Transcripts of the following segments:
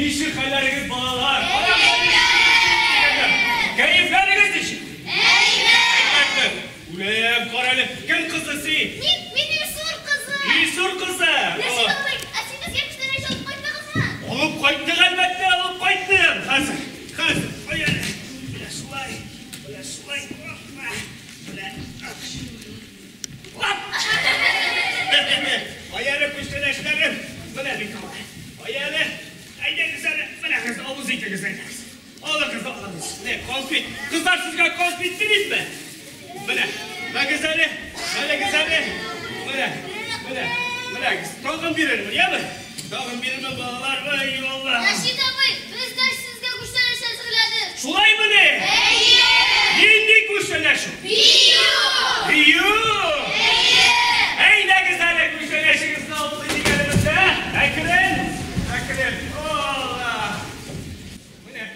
Ничек хәлләрегез, балалар? Кәефләрегез ничек? Әйбәт! Үләм, карале, кем кызы син? Мин, мин Илсур кызы. Илсур кызы. Рәшит абый, ә син безгә күчтәнәч алып кайттыгызмы? Алып кайттык, әлбәттә, алып кайттым. Хәзер, хәзер. Ай, әле. Менә шулай, менә шулай. Менә. Ай, әле күчтәнәчләрем. Менә бит алар. Ай, әле. Әйдәгез әле, менә авыз итегез, әйдәгез. Алыгыз, алыгыз. Не, конфет. Кызлар, сезгә конфет бирим? Менә, мәгез әле, мәгез әле. Менә, менә, менә. Тагын бирермен, яме? Тагын бирермен, балалар. Ай, Алла. Рәшит абый, без дә сезгә күчтәнәч әзерләдек. Шулаймыни? Әйе! Нинди күчтәнәч ул? Бию! Бию! Әйе! Әйдәгез әле күчтәнәчегезне авыз итик әле без, ә? Әкрен, әкрен. Алла. Менә.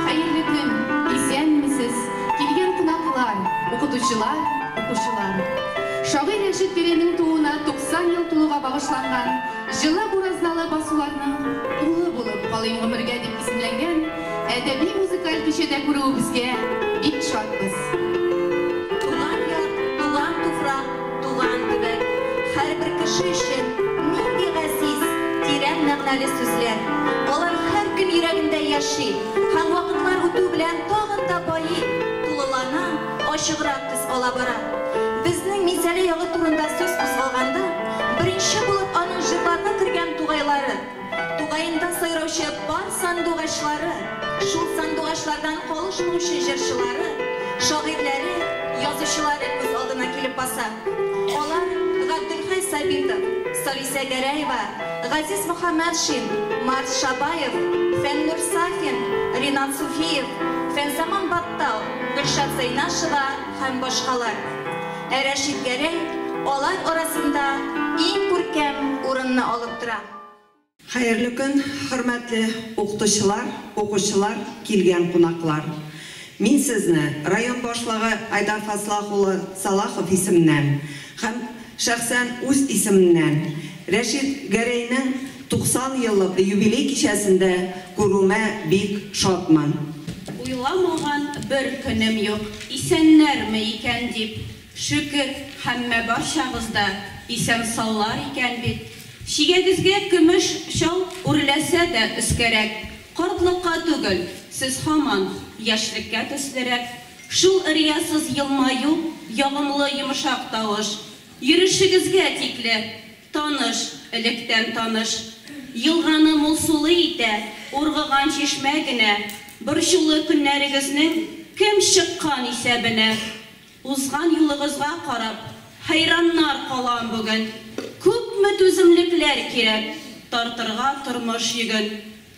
Хәерле көн, исәнмесез, килгән кунаклар, укытучылар, укучылар. Шагыйрь Рәшит Гәрәйнең тууына 90 ел тулуга багышланган Җылы буразналы басуларның улы булып калыйм гомергә дип исемләнгән әдәби музыкаль кичәдә күрүебезгә бик шатбыз. Туган як, туган туфрак, туган төбәк. Һәрбер кеше өчен нинди газиз, тирән мәгънәле сүзләр. Алар һәркем йөрәгендә яши һәм вакытлар үтү белән тагын да байый, тулылана, ачыграк төс ала бара. Безнең Минзәлә ягы турында сүз кузгалганда, беренче булып аның җырларына кергән тугайлары, тугаенда сайраучы пар сандугачлары, шул сандугачлардан калышмаучы җырчылары, шагыйрьләре, язучылары күз алдына килеп баса. Алар Габделхәй Сабитов, Салисә Гәрәева, Газиз Мөхәммәтшин, Марс Шабаев, Фәннур Сафин, Ринат Суфиев, Фәнзаман Баттал, Гөлшат Зәйнашева һәм башкалар. Ә Рәшит Гәрәй алар арасында иң күркәм урынны алып тора. Хәерле көн, хөрмәтле укытучылар, укучылар, килгән кунаклар. Мин сезне район башлыгы Айдар Фаслах улы Салахов исеменнән һәм шәхсән үз исемемнән Рәшит Гәрәйнең 90 еллык юбилей кичәсендә күрүемә бик шатмын. Уйламаган бер көнем юк, исәннәрме икән дип. Шөкер, һәммә барчагыз да исән-саулар икән бит. Чигәгезгә көмеш чал үрләсә дә өскәрәк, картлыкка түгел, сез һаман яшьлеккә төслерәк. Шул риясыз елмаю, ягымлы йомшак тавыш, йөрешегезгә тикле таныш, электән таныш. Елганы мул сулы итә, ургыган чишмә генә, борчулы көннәрегезнең кем чыккан исәбенә? Узган юлыгызга карап, хәйраннар калам бүген. Күпме түземлекләр кирәк тартырга тормыш йөген.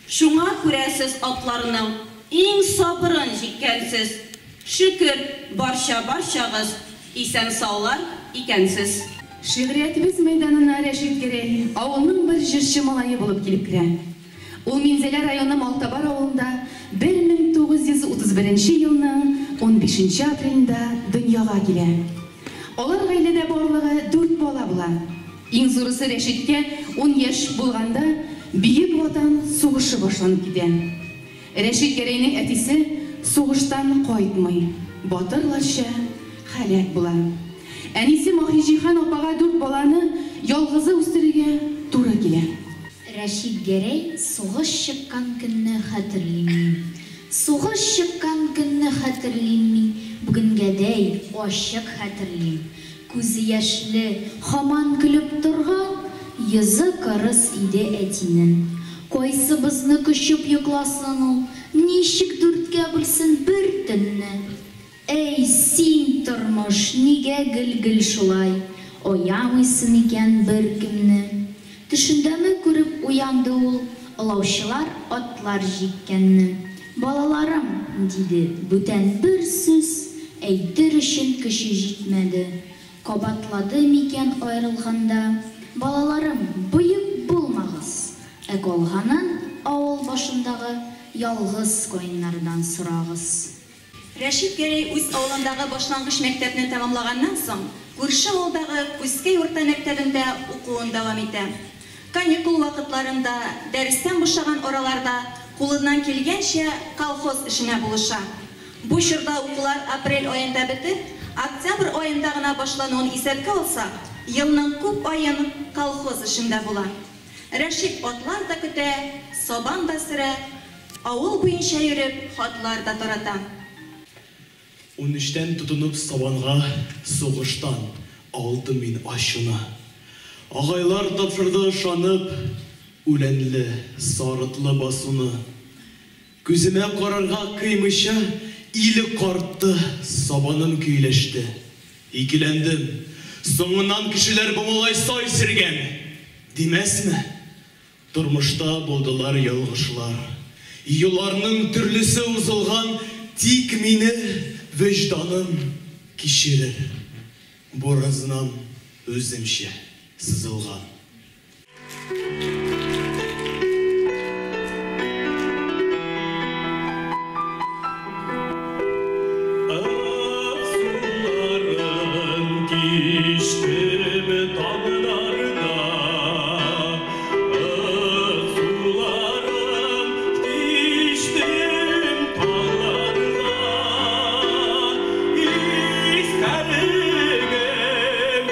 Шуңа күрә сез атларның иң сабырын җиккәнсез. Шөкер, барча-барчагыз исән-саулар икәнсез. Шигъриятебез мәйданына Рәшит Гәрәй авылның бер җырчы малае булып килеп керә. Ул Минзәлә районы Малтабар авылында 1931 елның 15 апрелендә дөньяга килә. Алар гаиләдә барлыгы 4 бала була. Иң зурысы Рәшиткә 10 яшь булганда Бөек Ватан сугышы башланып китә. Рәшит Гәрәйнең әтисе сугыштан кайтмый, батырларча һәлак була. Әнисе Маһиҗиһан апага 4 баланы ялгызы үстерергә туры килә. Рәшит Гәрәй сугыш чыккан көнне хәтерлим мин. Сугыш чыккан көнне хәтерлим мин, бүгенгәдәй ачык хәтерлим. Күзе яшьле, һаман көлеп торган, йөзе кырыс иде әтинең. Кайсыбызны кочып йокласын ул, ничек дүрткә бүлсен бер төнне. Әй, син, тормыш, нигә гел-гел шулай, аямыйсың икән беркемне. Төшендәме күреп уянды ул, олаучылар атлар җиккәнне. Балаларым, диде, бүтән бер сүз әйтер өчен көче җитмәде. Кабатлады микән аерылганда, балаларым, боек булмагыз. Ә калганын авыл башындагы ялгыз каеннардан сорагыз. Рәшит Гәрәй үз авылындагы башлангыч мәктәпне тәмамлаганнан соң, күрше авылдагы Күзкәй урта мәктәбендә укуын дәвам итә. Каникул вакытларында, дәрестән бушаган араларда кулыннан килгәнчә колхоз эшенә булыша. Бу чорда укулар апрель аенда бетеп, октябрь аенда гына башлануын исәпкә алсак, елның күп аен колхоз эшендә була. Рәшит атлар да көтә, сабан да сөрә, авыл буенча йөреп, хатлар да тарата. 13-тән тотынып сабанга сугыштан алдым мин ачуны. Агайлар тапшырды ышанып, үләнле, сарытлы басуны. Күземә карарга кыймыйча, иле картты, сабаным көйләште. Икеләндем. Соңыннан кешеләр бу малай сай сиргән, димәсме? Тормышта булдылар ялгышлар. Юлларның төрлесе узылган, тик мине вөҗданым кичерер. Буразнам үземчә сызылган. Ак суларын кичтем таңнарда, ак суларын кичтем таңнарда. Истәлегем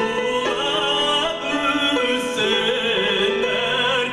булып үссеннәр.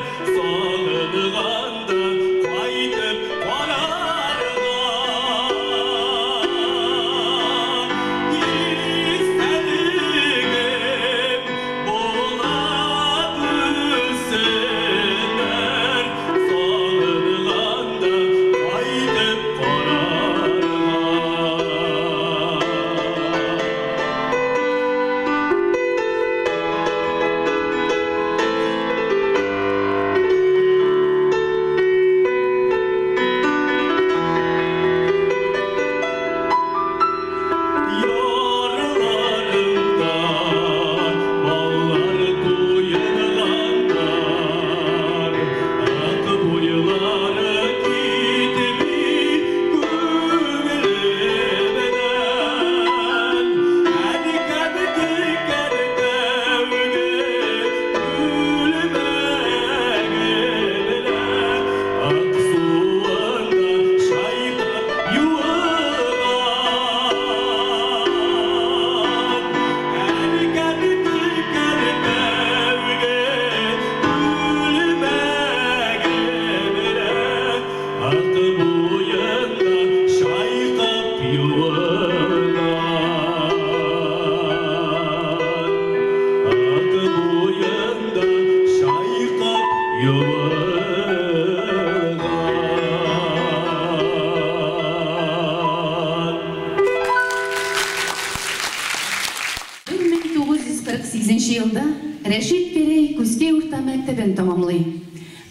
мәктәбен тәмамлый.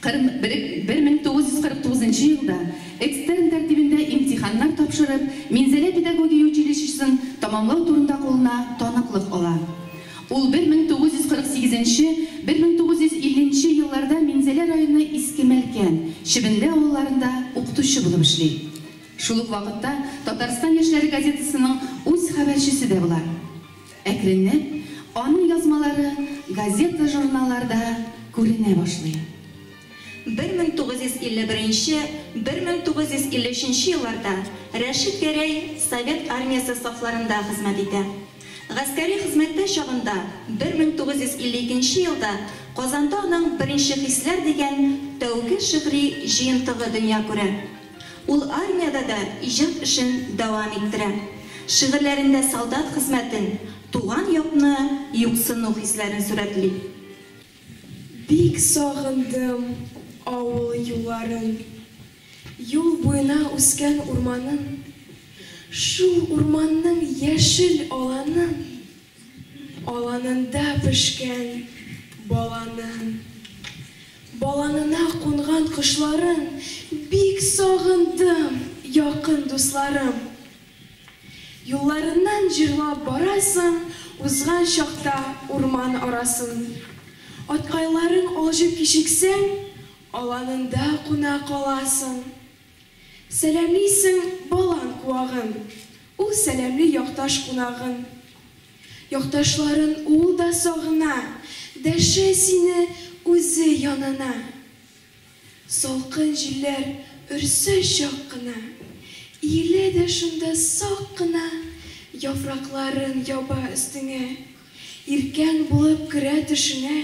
1949 елда экстерн тәртибендә имтиханнар тапшырып, Минзәлә педагогия училищесын тәмамлау турында кулына таныклык ала. Ул 1948-1950 елларда Минзәлә районы Иске Мәлкән, Чебенле авылларында укытучы булып эшли. Шул ук вакытта Татарстан яшьләре газетасының үз хәбәрчесе дә була. Әкренләп аның язмалары газета-журналларда күренә башлый. 1951-1953 елларда Рәшит Гәрәй Совет армиясе сафларында хезмәт итә. Гаскәри хезмәттә чагында 1952 елда Казанда аның Беренче хисләр дигән тәүге шигъри җыентыгы дөнья күрә. Ул армиядә дә иҗат эшен дәвам иттерә. Шигырьләрендә солдат хезмәтен, туган якны юксыну хисләрен сурәтли. Бик сагындым авыл юлларын, Юл буена үскән урманын, Шул урманның яшел аланын, Аланында пешкән баланын, Баланына кунган кошларын Бик сагындым, якын дусларым. Юлларыннан җырлап барасың, Узган чакта урман арасын. Аткайларың алҗып кичексәң, Аланында куна каласың. Сәламлисең балан куагын, Ул сәламли якташ кунагын. Якташларын ул да сагына, Дәшә сине үзе янына. Салкын җилләр өрсә чак кына, Иелә дә шунда сак кына, Яфракларын яба өстеңә. Иркәң булып керә төшеңә.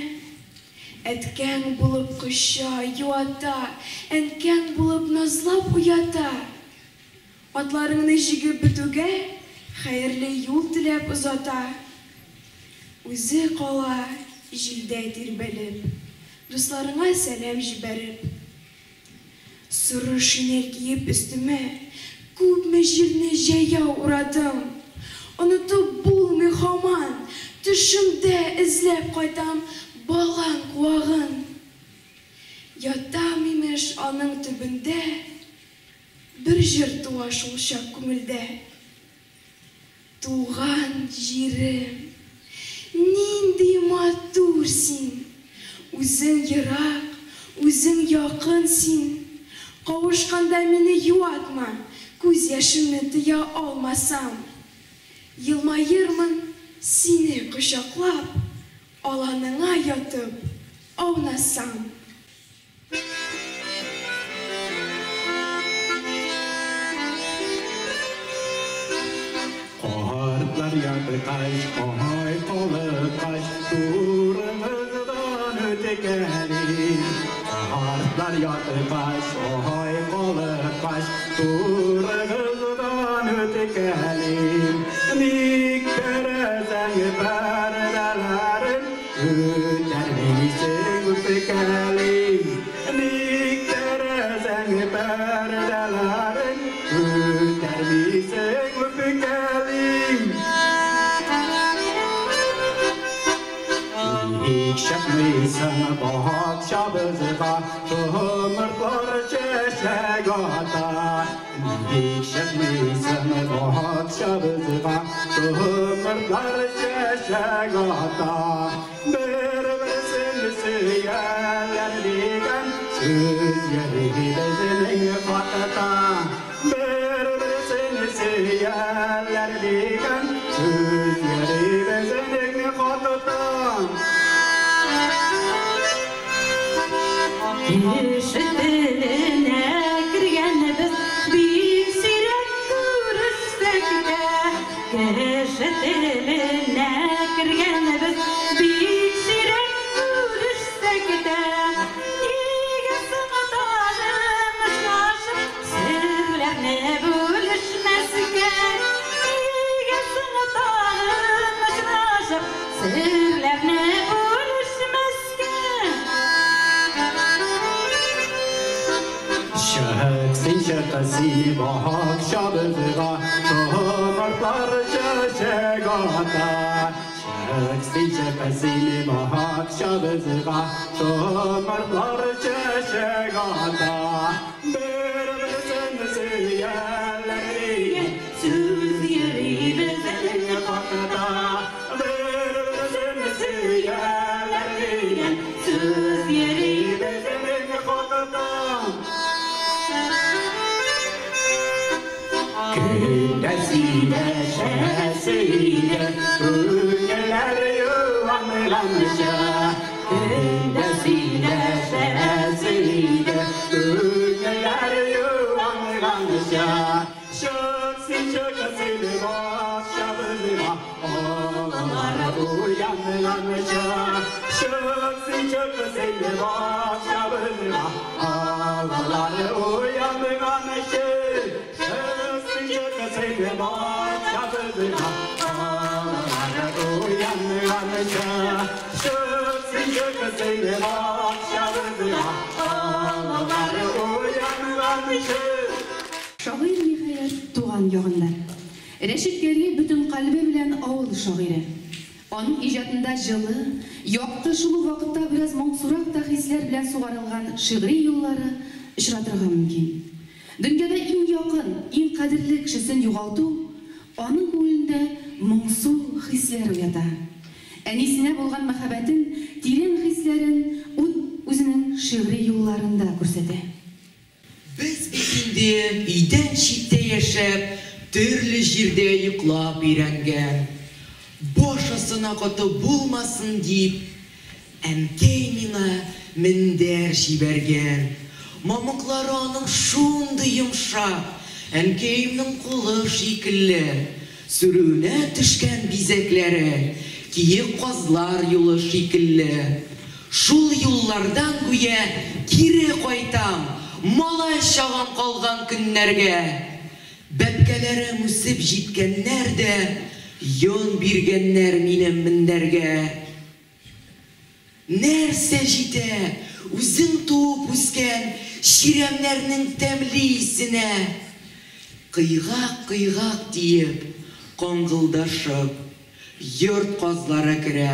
Әткәң булып коча, юата, Әнкәң булып назлап уята. Атларыңны җигеп бетүгә, Хәерле юл теләп озата. Үзе кала җилдә тирбәлеп, Дусларыңа сәлам җибәреп. Соры шинель киеп өстемә, Күпме җирне җәяү урадым. Онытып булмый һаман, Төшемдә эзләп кайтам балан куагын. Ятам, имеш, аның төбендә, Бер җыр туа шулчак күңелдә. Туган җирем, нинди матур син! Үзең ерак, үзең якын син. Кавышканда мине юатма, Күз яшемне тыя алмасам. Елмаермын сине кочаклап, Аланыңа ятып аунасам. Картлар яткач, ай калыккач, Турыгыздан үткәлим. Картлар яткач, ай калыккач, Турыгыздан үткәлим. Ник тәрәзәң пәрдәләрен Күтәрмисең үпкәлим? Ник тәрәзәң пәрдәләрен Күтәрмисең үпкәлим? Ник чыкмыйсың бакчабызга, Шомыртлар чәчәк ата? Ник чыкмыйсың бакчабызга, Шомыртлар чәчәк ата? Бер-берсен сөяләр дигән Сүз йөри безнең хакта. Бер-берсен сөяләр дигән Сүз йөри безнең хакта. Кеше теленә кергәнбез, бик сирәк күрешсәк тә. Кеше теленә кергәнбез, бик сирәк күрешсәк тә. Нигә соң тагын очрашып, серләрне бүлешмәскә? Нигә соң тагын очрашып, серләрне бүлешмәскә? Чык син, чык син бакчабызга, Шомыртлар чәчәк ата. Чык син, чык син бакчабызга, Шомыртлар чәчәк ата. Бер-берсен сөяләр дигән сүз йөри безнең хакта. Бер-берсен сөяләр дигән сүз йөри безнең хакта. Көндә сөйләшәсе иде, күңелләр юанганча. Көндә сөйләшәсе иде, күңелләр юанганча. Чык син, чык син бакчабызга, Олылар уянганча. Чык син, чык син бакчабызга, Олылар уянганча. Чык син, чык син бакчабызга, Олылар уянганча. Чык син, чык син бакчабызга, Олылар уянганча. Шагыйрь, ниһаять, туган ягында. Рәшит Гәрәй бөтен кальбе белән авыл шагыйре. Аның иҗатында җылы, якты, шул ук вакытта бераз моңсурак та хисләр белән сугарылган шигъри юллары очратырга мөмкин. Дөньяда иң якын, иң кадерле кешесен югалту аның күңелендә моңсу хисләр уята. Әнисенә булган мәхәббәтен, тирән хисләрен ут үзенең шигъри юлларында күрсәтә. Без бит инде өйдән читтә яшәп, төрле җирдә йоклап өйрәнгән. Баш астына каты булмасын дип, әнкәй миңа мендәр җибәргән. Мамыклары аның шундый йомшак, әнкәемнең кулы шикелле. Сүрүенә төшкән бизәкләре киек казлар юлы шикелле. Шул юллардан гүя кире кайтам, малай чагым калган көннәргә. Бәбкәләрем үсеп җиткәннәр дә, йон биргәннәр минем мендәргә. Нәрсә җитә үзең туып үскән чирәмнәрнең тәмле исенә? Кыйгак-кыйгак диеп, каңгылдашып, йорт казлары керә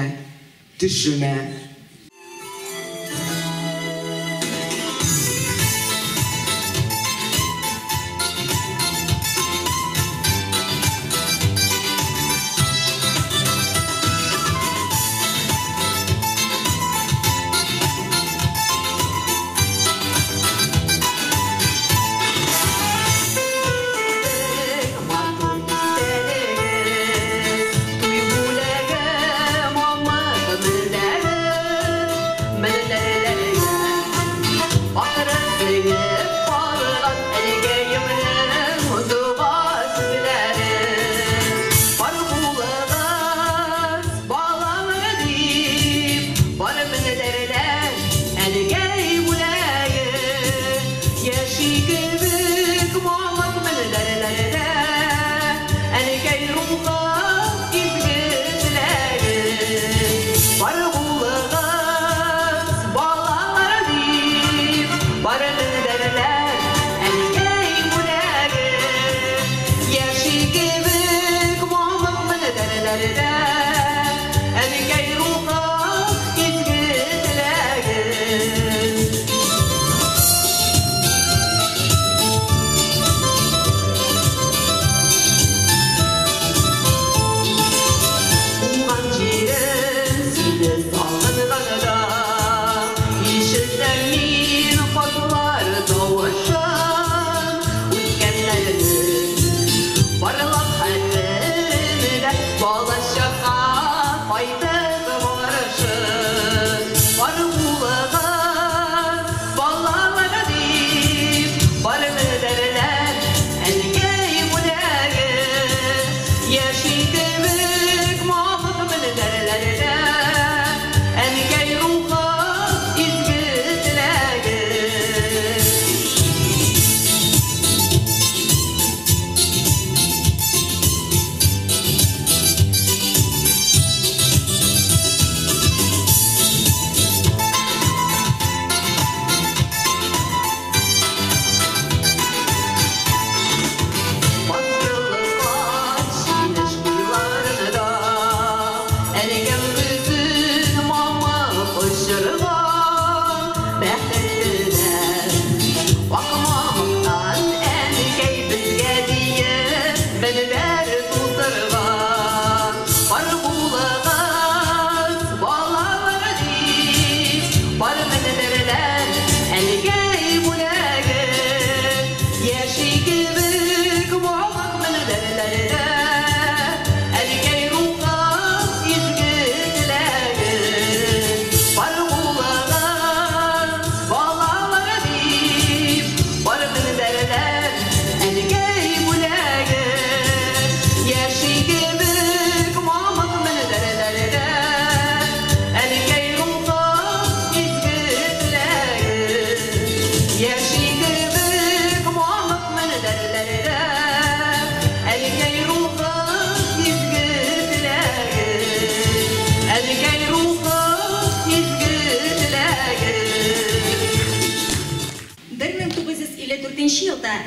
төшемә. Матур истәлеге, туй бүләге, мамык мендәре.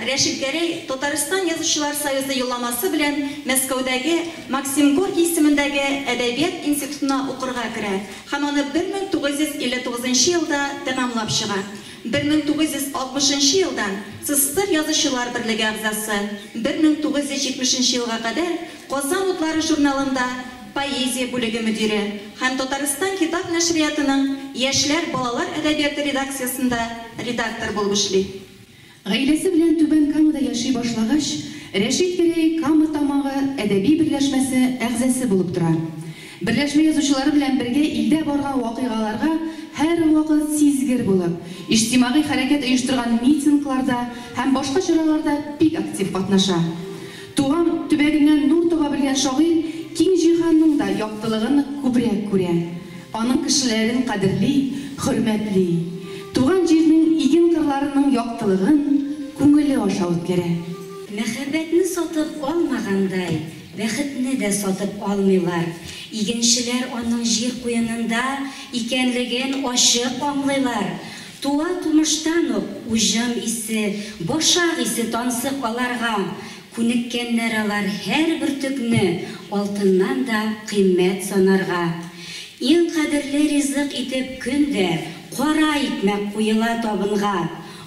Рәшит Гәрәй Татарстан Язучылар союзы юлламасы белән Мәскәүдәге Максим Горький исемендәге Әдәбият институтына укырга керә һәм аны 1959 елда тәмамлап чыга. 1960 елдан СССР Язучылар берлеге әгъзасы, 1970 елга кадәр Казан утлары журналында поэзия бүлеге мөдире һәм Татарстан китап нәшриятының яшьләр, балалар әдәбияты редакциясендә редактор булып эшли. Гаиләсе белән Түбән Камада яши башлагач, Рәшит Гәрәй Кама Тамагы әдәби берләшмәсе әгъзасы булып тора. Берләшмә язучылары белән бергә илдә барган вакыйгаларга һәрвакыт сизгер булып, иҗтимагый хәрәкәт оештырган митингларда һәм башка чараларда бик актив катнаша. Туган төбәгеннән нур таба белгән шагыйрь киң җиһанның да яктылыгын күбрәк күрә, аның кешеләрен кадерли, хөрмәтли. Туган җирнең иген кырларының яктылыгын күңеле аша үткәрә. Мәхәббәтне сатып алмагандай, бәхетне дә сатып алмыйлар. Игенчеләр аның җир куенында икәнлеген ачык аңлыйлар. Туа тумыштан ук уҗым исе, башак исе тансык аларга. Күнеккәннәр алар һәр бөртекне алтыннан да кыйммәт санарга. Иң кадерле ризык итеп көн дә кара икмәк куела табынга.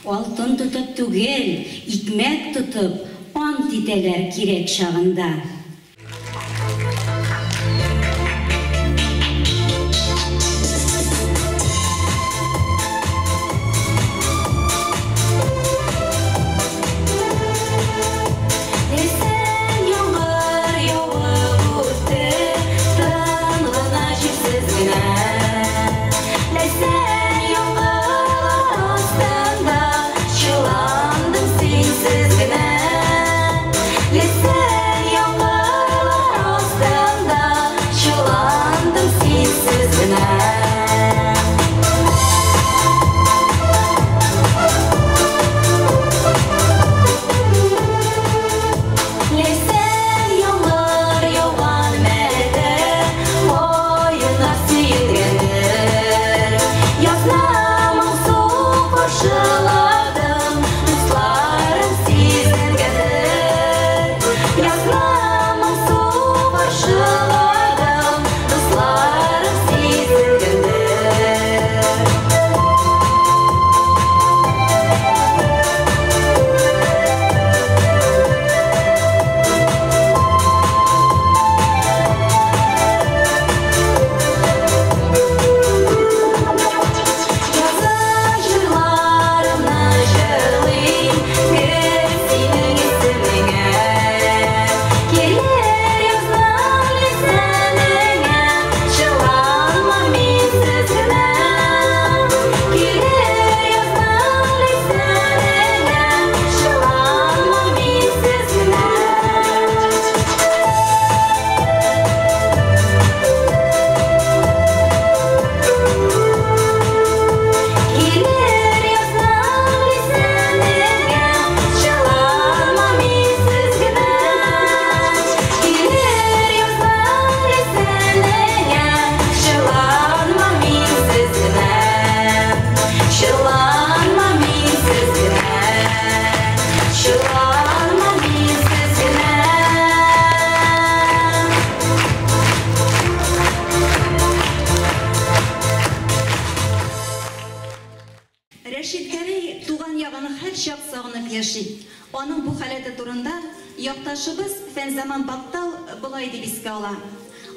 Алтын тотып түгел, икмәк тотып, ант итәләр кирәк чагында. Ләйсән яңгыр явып үтте, тын гына, җепсез генә. Ләйсән яңгырлар астында чыландым синсез генә. Ләйсән яңгырлар астында чыландым синсез генә. Ләйсән яңгыр яуган мәлдә каеннар сөенгәндер. Язны моңсу каршыладым, дусларым сизенгәндер. Язны моңсу каршыладым, дусларым сизенгәндер. Язы җырларымны җырлыйм, гел синең исемеңә. Килер язның ләйсәнеңә, чыланма минсез генә. Килер язның ләйсәнеңә, чыланма минсез генә. Килер язның ләйсәнеңә, чыланма минсез генә. Килер язның ләйсәнеңә, чыланма минсез генә. Чыланма минсез генә. Чыланма минсез генә. Рәшит Гәрәй туган ягын һәрчак сагынып яши. Аның бу халәте турында якташыбыз Фәнзаман Баттал болай дип искә ала.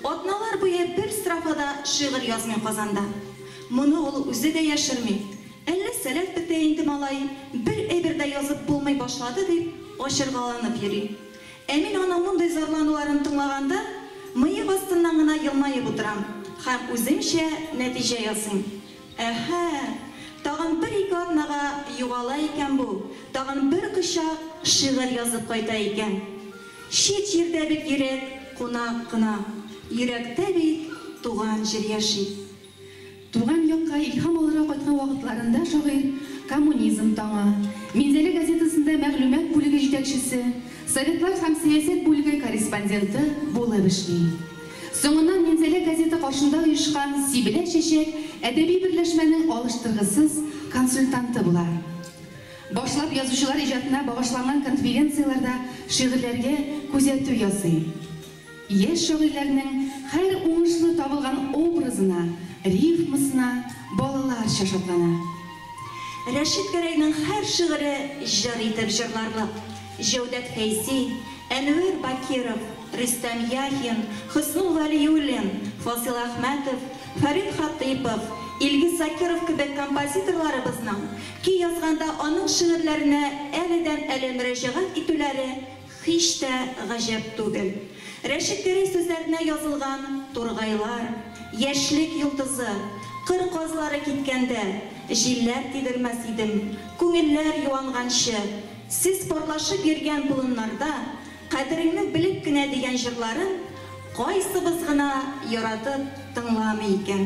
Атналар буе бер строфада шигырь язмый Казанда. Моны ул үзе дә яшерми. Әллә сәләт бетә инде, малай, бер әйбер дә язып булмый башлады дип ачыргаланып йөри. Ә мин аның мондый зарлануларын тыңлаганда, мыек астыннан гына елмаеп утырам һәм үземчә нәтиҗә ясыйм. Әһә, тагын бер-ике атнага югала икән бу, тагын бер кочак шигырь язып кайта икән. Чит җирдә бит йөрәк кунак кына, йөрәктә бит туган җир яши. Туган якка илһам алырга кайткан вакытларында шагыйрь Коммунизм таңы, Минзәлә газетасында мәгълүмат бүлеге җитәкчесе, Советлар һәм сәясәт бүлеге корреспонденты булып эшли. Соңыннан Минзәлә газета каршында оешкан Сибелә чәчәк әдәби берләшмәнең алыштыргысыз консультанты була. Башлап язучылар иҗатына багышланган конференцияләрдә шигырьләргә күзәтү ясый. Яшь шагыйрьләрнең һәр уңышлы табылган образына, рифмасына балаларча шатлана. Рәшит Гәрәйнең һәр шигыре җыр итеп җырларлык. Җәүдәт Фәйзи, Әнвәр Бакиров, Рөстәм Яхин, Хөснул Вәлиуллин, Фасил Әхмәтов, Фәрит Хатыйпов, Илгиз Закиров кебек композиторларыбызның көй язганда аның шигырьләренә әледән-әле мөрәҗәгать итүләре һич тә гаҗәп түгел. Рәшит Гәрәй сүзләренә язылган Тургайлар, Яшьлек йолдызы, Кыр казлары киткәндә, Җилләр тидермәс идем, Күңелләр юанганчы, Сез парлашып йөргән болыннарда, Кадереңне белеп кенә дигән җырларын кайсыбыз гына яратып тыңламый икән?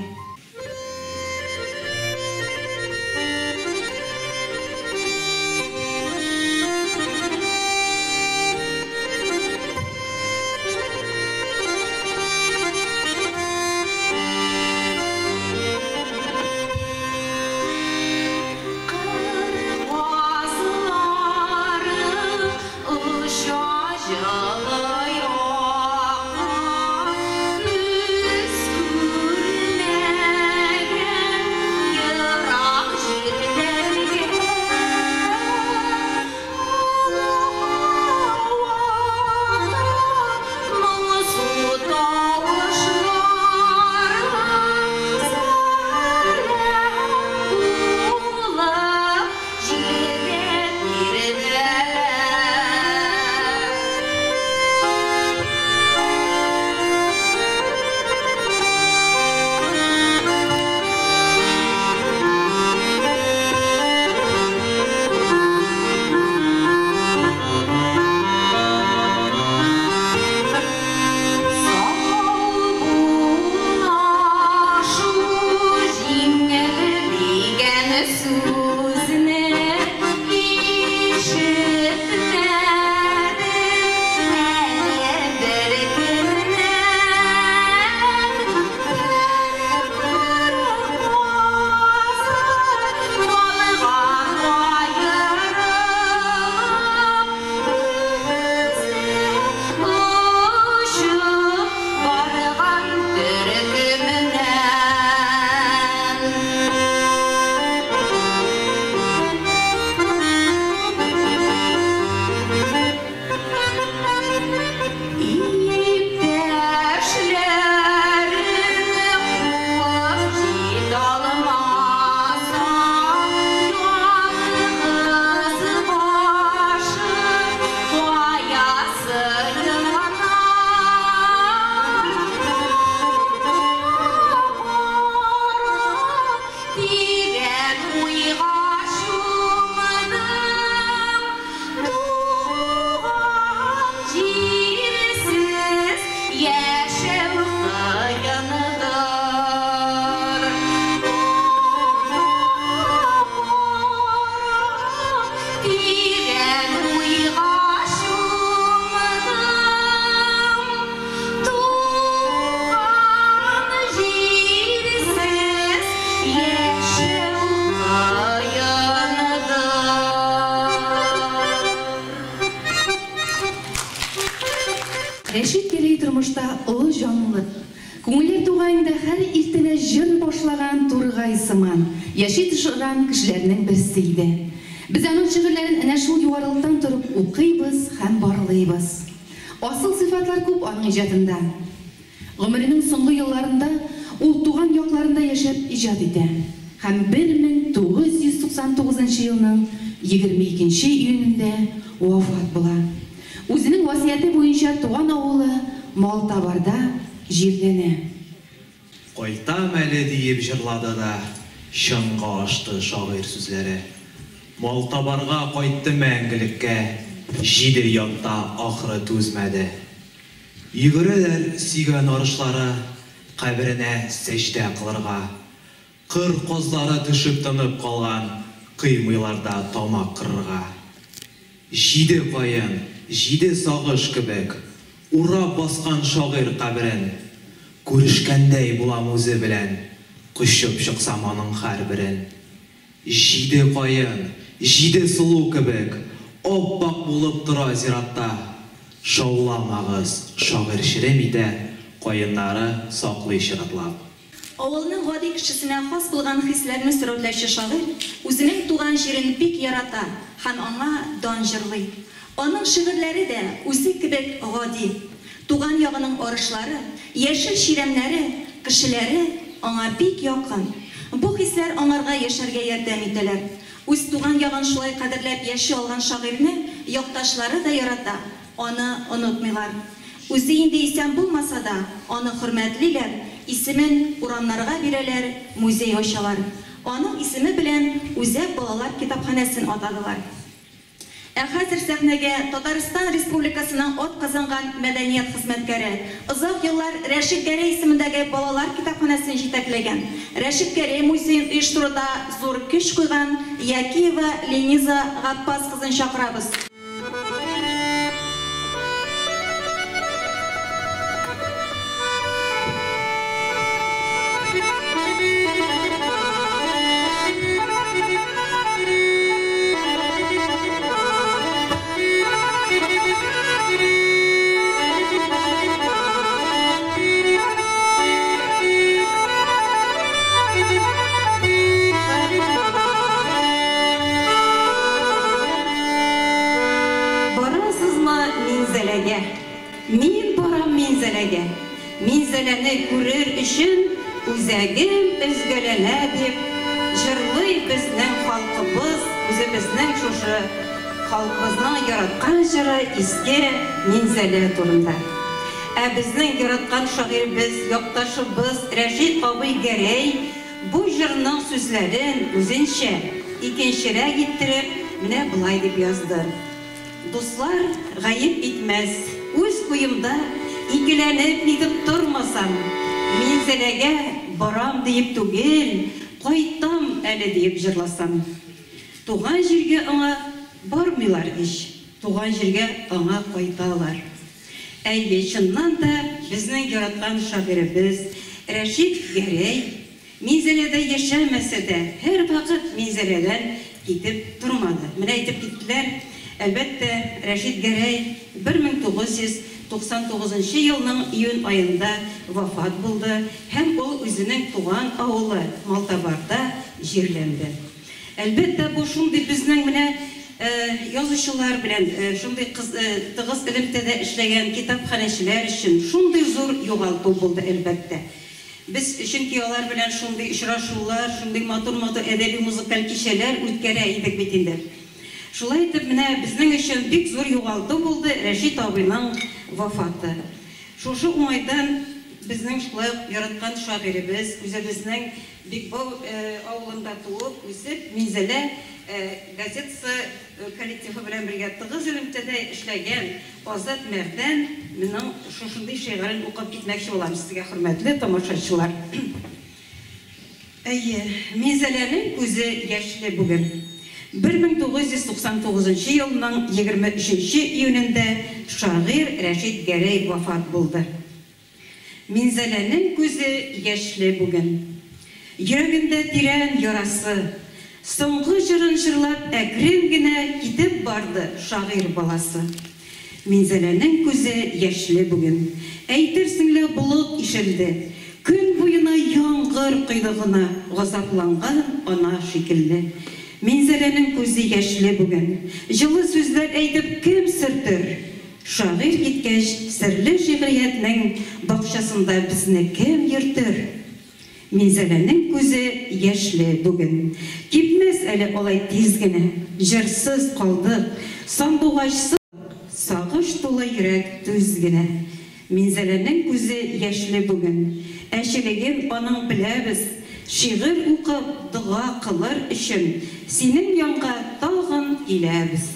Рәшит Гәрәй тормышта олы җанлы, күңелләр тугаенда һәр иртәне җыр башлаган тургай сыман яши торган кешеләрнең берсе иде. Без аның шигырьләрен әнә шул югарылыктан торып укыйбыз һәм барлыйбыз. Асыл сыйфатлар күп аның иҗатында. Гомеренең соңгы елларында ул туган якларында яшәп иҗат итә һәм 1999 елның 22 июнендә вафат була. Үзенең васыяте буенча туган авылы Малтабарда җирләнә. Кайтам әле диеп җырлады да, чынга ашты шагыйрь сүзләре. Малтабарга кайтты мәңгелеккә, җиде ятта ахры түзмәде. Йөгерәләр сөйгән арышлары каберенә сәҗдә кылырга. Кыр казлары төшеп тынып калган, кыймыйлар да тамак кырырга. Җиде каен, җиде сагыш кебек, урап баскан шагыйрь каберен. Күрешкәндәй булам үзе белән, кочып чыксам аның һәрберен. Җиде каен, Җиде сылу кебек, ап-ак булып тора зиратта. Шауламагыз, шагыйрь черем итә, каеннары саклый чиратлап. Авылның гади кешесенә хас булган хисләрне сурәтләүче шагыйрь үзенең туган җирен бик ярата һәм аңа дан җырлый. Аның шигырьләре дә үзе кебек гади. Туган ягының арышлары, яшел чирәмнәре, кешеләре аңа бик якын. Бу хисләр аңарга яшәргә ярдәм итәләр. Үз туган ягын шулай кадерләп яши алган шагыйрьне якташлары да ярата, аны онытмыйлар. Үзе инде исән булмаса да, аны хөрмәтлиләр, исемен урамнарга бирәләр, музей ачалар. Аның исеме белән үзәк балалар китапханәсен атадылар. Ә хәзер сәхнәгә Татарстан Республикасының атказанган мәдәният хезмәткәре, озак еллар Рәшит Гәрәй исемендәге балалар китапханәсен җитәкләгән, Рәшит Гәрәй музеен оештыруда зур көч куйган Якиева Лениза Габбас кызын чакырабыз. Барасызмы Минзәләгә? Мин барам Минзәләгә. Минзәләне күрер өчен үзәгем өзгәләнә, дип җырлый безнең халкыбыз, үзебезнең шушы халкыбызның яраткан җыры Иске Минзәлә турында. Ә безнең яраткан шагыйребез, якташыбыз Рәшит абый Гәрәй бу җырның сүзләрен үзенчә, икенчерәк иттереп, менә болай дип язды. Дуслар гаеп итмәс, үз уемда икеләнеп нитеп тормасам, Минзәләгә барам диеп түгел, кайтам әле диеп җырласам. Туган җиргә аңа бармыйлар ич, туган җиргә аңа кайталар. Әйе, чыннан да безнең яраткан шагыйребез Рәшит Гәрәй Минзәләдә яшәмәсә дә, һәрвакыт Минзәләдән китеп тормады. Менә әйтеп киттеләр, әлбәттә, Рәшит Гәрәй 1999 нчы елның июнь аенда вафат булды һәм ул үзенең туган авылы Малтабарда җирләнде. Әлбәттә, бу шундый безнең менә язучылар белән шундый тыгыз элемтәдә эшләгән китапханәчеләр өчен шундый зур югалту булды, әлбәттә. Без, чөнки алар белән шундый очрашулар, шундый матур-матур әдәби-музыкаль кичәләр үткәрә идек бит инде. Шулай итеп, менә безнең өчен бик зур югалту булды Рәшит абыйның вафаты. Шушы уңайдан безнең шулай ук яраткан шагыйребез, үзебезнең Бикбау авылында туып, үсеп, Минзәлә газетасы коллективы белән бергә тыгыз элемтәдә эшләгән Азат Мәрдән ның шушындый шигырен укып китмәкче булам сезгә, хөрмәтле тамашачылар. Әйе, Минзәләнең күзе яшьле бүген. 1999 нчы елның 23 нче июнендә шагыйрь Рәшит Гәрәй вафат булды. Минзәләнең күзе яшьле бүген. Йөрәгендә тирән ярасы. Соңгы җырын җырлап әкрен генә китеп барды шагыйрь баласы. Минзәләнең күзе яшьле бүген. Әйтерсең лә болыт ишелде. Көн буена яңгыр койды гына газапланган ана шикелле. Минзәләнең күзе яшьле бүген. Җылы сүзләр әйтеп кем сөртер? Шагыйрь киткәч, серле шигъриятнең бакчасында безне кем йөртер? Минзәләнең күзе яшьле бүген. Кипмәс әле алай тиз генә. Җырсыз калдык, сандугачсыз. Сагыш тулы йөрәк түз генә. Минзәләнең күзе яшьле бүген. Әчелеген аның беләбез. Шигырь укып, дога кылыр өчен, синең янга тагын киләбез.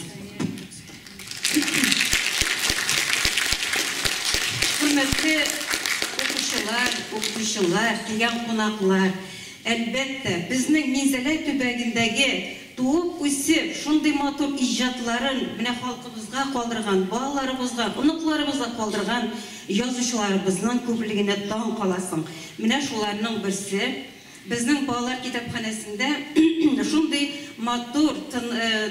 Хөрмәтле укучылар, укытучылар, килгән кунаклар! Әлбәттә, безнең Минзәлә төбәгендәге туып-үсеп, шундый матур иҗатларын менә халкыбызга калдырган, балаларыбызга, оныкларыбызга калдырган язучыларыбызның күплегенә таң каласың. Менә шуларның берсе, Безнең балалар китапханәсендә шундый матур,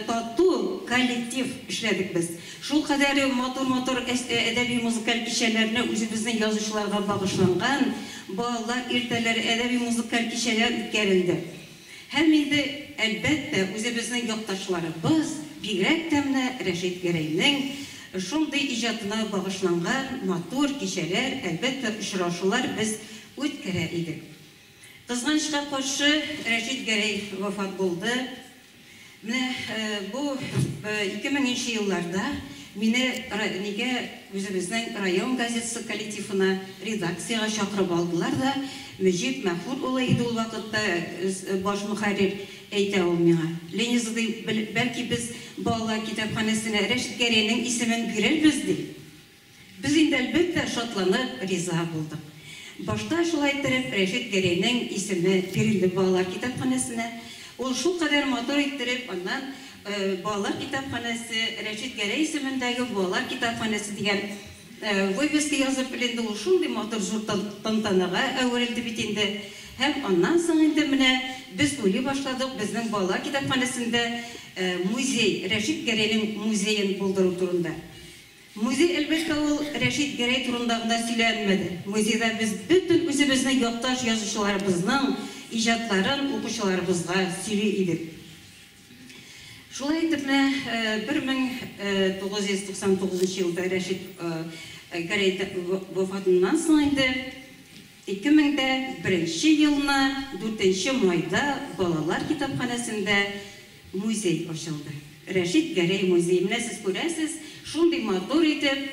тату коллектив эшләдек без. Шул кадәр матур-матур әдәби музыкаль кичәләрне үзебезнең язучыларга багышланган балалар иртәләре, әдәби музыкаль кичәләр үткәрелде. Һәм инде, әлбәттә, үзебезнең якташларыбыз, бигрәк тә менә Рәшит Гәрәйнең шундый иҗатына багышланган матур кичәләр, әлбәттә, очрашулар без үткәрә идек. Кызганычка каршы, Рәшит Гәрәй вафат булды. Менә бу 2000 нче елларда мине нигә үзебезнең район газетасы коллективына, редакциягә чакырып алдылар да, Мөҗип Мәхмүт улы иде ул вакытта баш мөхәррир, әйтә ул миңа, Лениза, ди, бәлки без балалар китапханәсенә Рәшит Гәрәйнең исемен бирербез, ди. Без инде, әлбәттә, шатланып, риза булдык. Башта шулай иттереп Рәшит Гәрәйнең исеме бирелде балалар китапханәсенә. Ул шулкадәр матур иттереп аннан Балалар китапханәсе, Рәшит Гәрәй исемендәге балалар китапханәсе дигән вывеска язып эленде. Ул шундый матур зур тантанага әверелде бит инде. Һәм аннан соң инде менә без уйлый башладык, безнең балалар китапханәсендә музей, Рәшит Гәрәйнең музеен булдыру турында. Музей, әлбәттә, ул Рәшит Гәрәй турында гына сөйләнмәде. Музейда без бөтен үзебезнең якташ язучыларыбызның иҗатларын укучыларыбызга сөйли идек. Шулай итеп, менә 1999 елда Рәшит Гәрәй вафатыннан соң инде 2001 елны дүртенче майда балалар китапханәсендә музей ачылды. Рәшит Гәрәй музее. Менә сез күрәсез, шундый матур итеп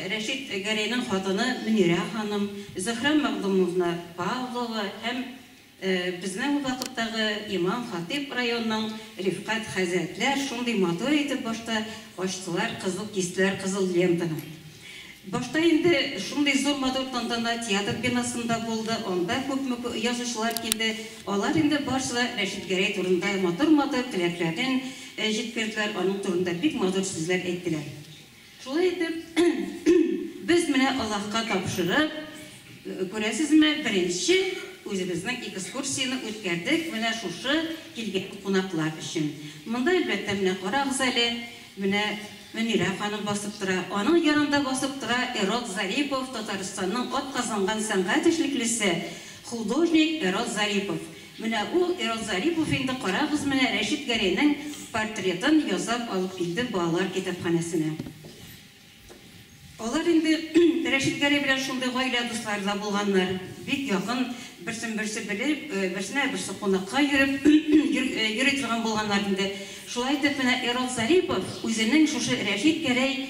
Рәшит Гәрәйнең хатыны Мөнирә ханым, Зөһрә Мәгъдумовна Павлова һәм безнең ул вакыттагы имам-хатыйп районның Рифкать хәзрәтләр шундый матур итеп башта ачтылар, кызыл кистеләр кызыл лентаны. Башта инде шундый зур матур тантана театр бинасында булды, анда күпме язучылар килде, алар инде барсы да Рәшит Гәрәй турында матур-матур теләкләрен җиткерделәр, аның турында бик матур сүзләр әйттеләр. Шулай итеп, без менә Аллаһка тапшырып, күрәсезме, беренче үзебезнең экскурсияне үткәрдек менә шушы килгән кунаклар өчен. Монда, әлбәттә, менә карагыз әле, менә Мөнирә ханым басып тора. Аның янында басып тора Эрот Зарипов, Татарстанның атказанган сәнгать эшлеклесе, художник Эрот Зарипов. Менә ул Эрот Зарипов инде, карагыз, менә Рәшит Гәрәйнең портретын ясап алып килде балалар китапханәсенә. Алар инде Рәшит Гәрәй белән шундый гаилә дуслары да булганнар. Бик якын, берсен-берсе белеп, берсенә берсе кунакка йөреп йөри торган булганнар инде. Шулай итеп, менә Эрот Зарипов үзенең шушы Рәшит Гәрәй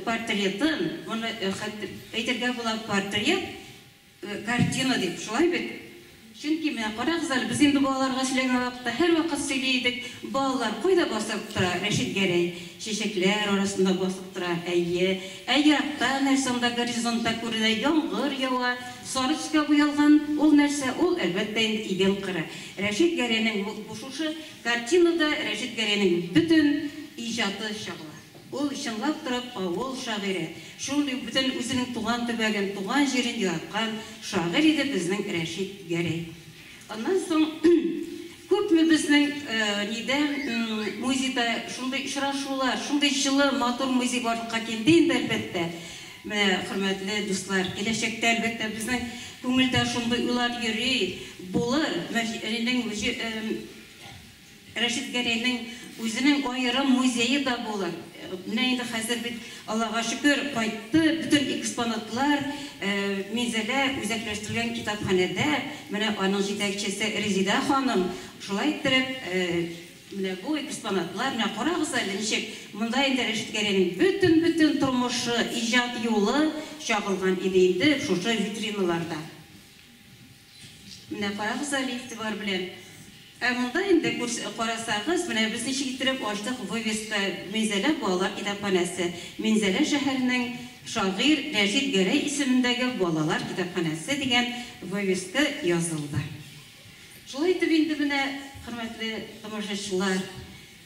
портретын, моны хәтта әйтергә була портрет, Картина дип, шулай бит? Чөнки менә карагыз әле, без инде балаларга сөйләгән вакытта һәрвакыт сөйли идек, балалар кайда басып тора, Рәшит Гәрәй? Чәчәкләр арасында басып тора, әйе. Ә еракта нәрсә анда горизонтта күренә, яңгыр ява, сары төскә буялган, ул нәрсә? Ул, әлбәттә инде, иген кыры. Рәшит Гәрәйнең бу шушы картинада Рәшит Гәрәйнең бөтен иҗаты чагыла. Ул, чынлап торып, авыл шагыйре. Шундый бөтен үзенең туган төбәген, туган җирен яраткан шагыйрь иде безнең Рәшит Гәрәй. Аннан соң күпме безнең нидә, музейда шундый очрашулар, шундый җылы, матур музей барлыкка килде инде, әлбәттә. Менә, хөрмәтле дуслар, киләчәктә, әлбәттә, безнең күңелдә шундый уйлар йөри, булыр, Мәҗ Рәшит Гәрәйнең үзенең аерым музее да булыр. Менә инде хәзер бит, Аллага шөкер, кайтты бөтен экспонатлар Минзәлә үзәкләштерелгән китапханәдә, менә аның җитәкчесе Резидә ханым шулай иттереп, менә бу экспонатлар, менә карагыз әле, ничек монда инде Рәшит Гәрәйнең бөтен-бөтен тормышы, иҗат юлы чагылган иде инде шушы витриналарда. Менә карагыз әле игътибар белән. Ә монда инде күрс карасагыз, менә без ничек иттереп ачтык вывеска Минзәлә балалар китапханәсе. Минзәлә шәһәренең шагыйрь Рәшит Гәрәй исемендәге балалар китапханәсе дигән вывеска язылды. Шулай итеп инде менә, хөрмәтле тамашачылар.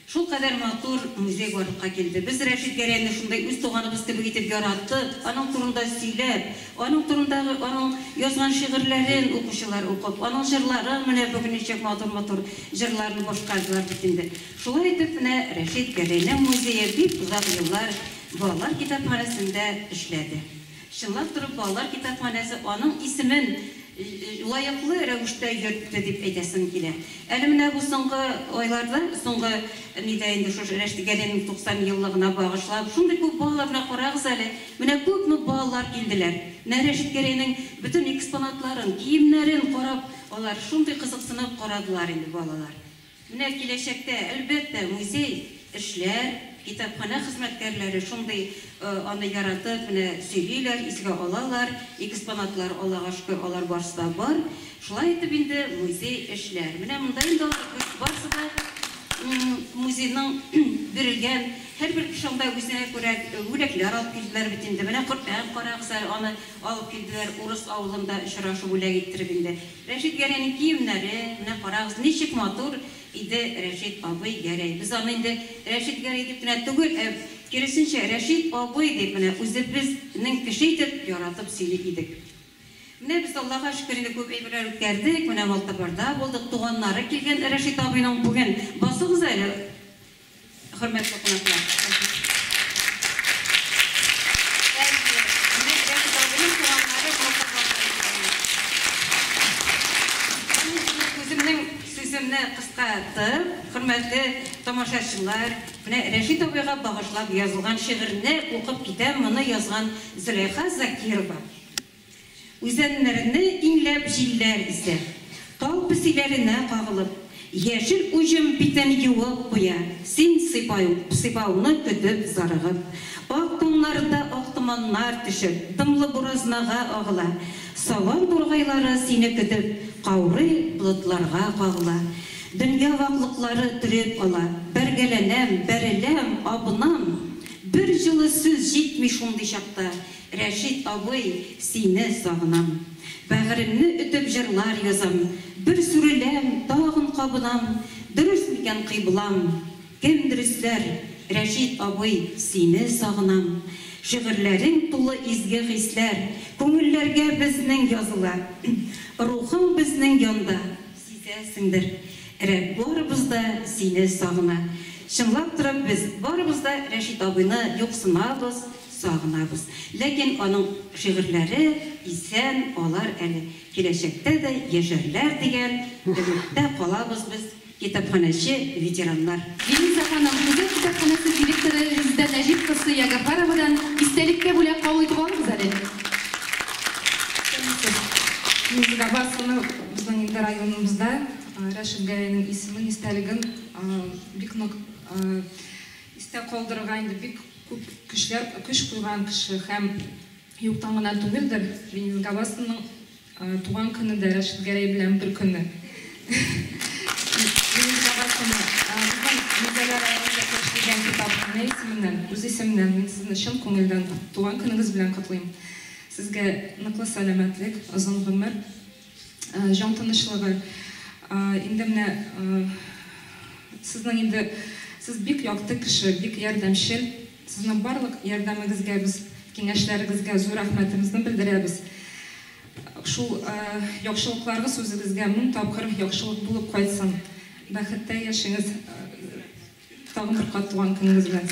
Шулкадәр матур музей барлыкка килде. Без Рәшит Гәрәйне шундай үз туганыбыз кебек итеп яраттык, аның турында сөйләп, аның турындагы аның язган шигырьләрен укучылар укып, аның җырларын менә бүген ничек матур-матур җырларны башкардылар бит инде. Шулай итеп менә Рәшит Гәрәйнең музее бик озак еллар балалар китапханәсендә эшләде. Чынлап торып балалар китапханәсе аның исемен лаеклы рәвештә йөртте дип әйтәсем килә. Әле менә бу соңгы айларда, соңгы нидә инде шушы Рәшит Гәрәйнең 90 еллыгына багышлап, шундый күп балалар, менә карагыз әле, менә күпме балалар килделәр. Менә Рәшит Гәрәйнең бөтен экспонатларын, киемнәрен карап, алар шундый кызыксынып карадылар инде балалар. Менә киләчәктә, әлбәттә, музей эшләр, китапханә хезмәткәрләре шундый аны яратып, менә сөйлиләр, искә алалар, экспонатлар, Аллага шөкер, алар барысы да бар. Шулай итеп инде музей эшләр. Менә монда инде алар барысы да музейның бирелгән, һәрбер кеше анда үзенә күрә бүләкләр алып килделәр бит инде. Менә Коръән карагыз әле, аны алып килделәр, урыс авылында очрашу бүләк иттереп инде. Рәшит Гәрәйнең киемнәре, менә карагыз, ничек матур иде Рәшит абый Гәрәй. Без аны инде Рәшит Гәрәй дип кенә түгел, ә киресенчә, Рәшит абый дип, менә үзебезнең кеше итеп яратып сөйли идек. Менә без, Аллага шөкер, инде күп әйберләр үткәрдек, менә Малтабарда булдык, туганнары килгән Рәшит абыйның бүген. Басыгыз әле, хөрмәтле кунаклар. Әйе, менә Рәшит абыйның туганнары Малтабардан килгәннәр. Үземнең сүземне кыскартып, хөрмәтле тамашачылар, менә Рәшит абыйга багышлап язылган шигырьне укып китәм, моны язган Зөләйха Закирова. Үзәннәрне иңләп җилләр исә. Тал песиләренә кагылып, яшел уҗым битен юып куя, син сыйпауны көтеп зарыгып. Ак таңнарда ак томаннар төшеп, дымлы буразнага агыла. Сабан тургайлары сине көтеп, каурый болытларга кагыла. Дөнья ваклыклары төреп ала, бәргәләнәм, бәреләм, абынам. Бер җылы сүз җитми шундый чакта, Рәшит абый, сине сагынам. Бәгыремне өтеп җырлар язам. Бер сүреләм, тагын кабынам. Дөрес микән кыйблам? Кем дөресләр? Рәшит абый, сине сагынам. Шигырьләрең тулы изге хисләр, Күңелләргә безнең языла. Рухың безнең янда, сизәсеңдер. Рә, барыбыз да сине сагына. Чынлап торып, без барыбыз да Рәшит абыйны юксынабыз, сагынабыз. Ләкин аның шигырьләре исән, алар әле киләчәктә дә яшәрләр дигән өметтә калабыз без, китапханәче ветераннар. Лениза ханым, Үзәк китапханәсе директоры Резеда Нәҗип кызы Ягафаровадан истәлеккә бүләк кабул итеп алыгыз әле. Исәнмесез. Линиза Габбасовна, безнең инде районыбызда Рәшит Гәрәйнең исемен, истәлеген бик нык истә калдырырга инде бик күп көчләр, көч куйган кеше һәм юктан гына түгелдер, Лениз Габбасовның туган көне дә Рәшит Гәрәй белән бер көнне. Лениз Габбасовна, безнең Минзәлә районында эшләгән китапханә исеменнән, үз исемемнән мин сезне чын күңелдән туган көнегез белән котлыйм. Сезгә ныклы сәламәтлек, озын гомер, җан тынычлыгы. Инде менә сезнең инде сез бик якты кеше, бик ярдәмчел. Сезнең барлык ярдәмегезгә без, киңәшләрегезгә зур рәхмәтебезне белдерәбез. Шул яхшылыкларыгыз үзегезгә мең тапкыр яхшылык булып кайтсын. Бәхеттә яшегез. Тагын бер кат туган көнегез белән.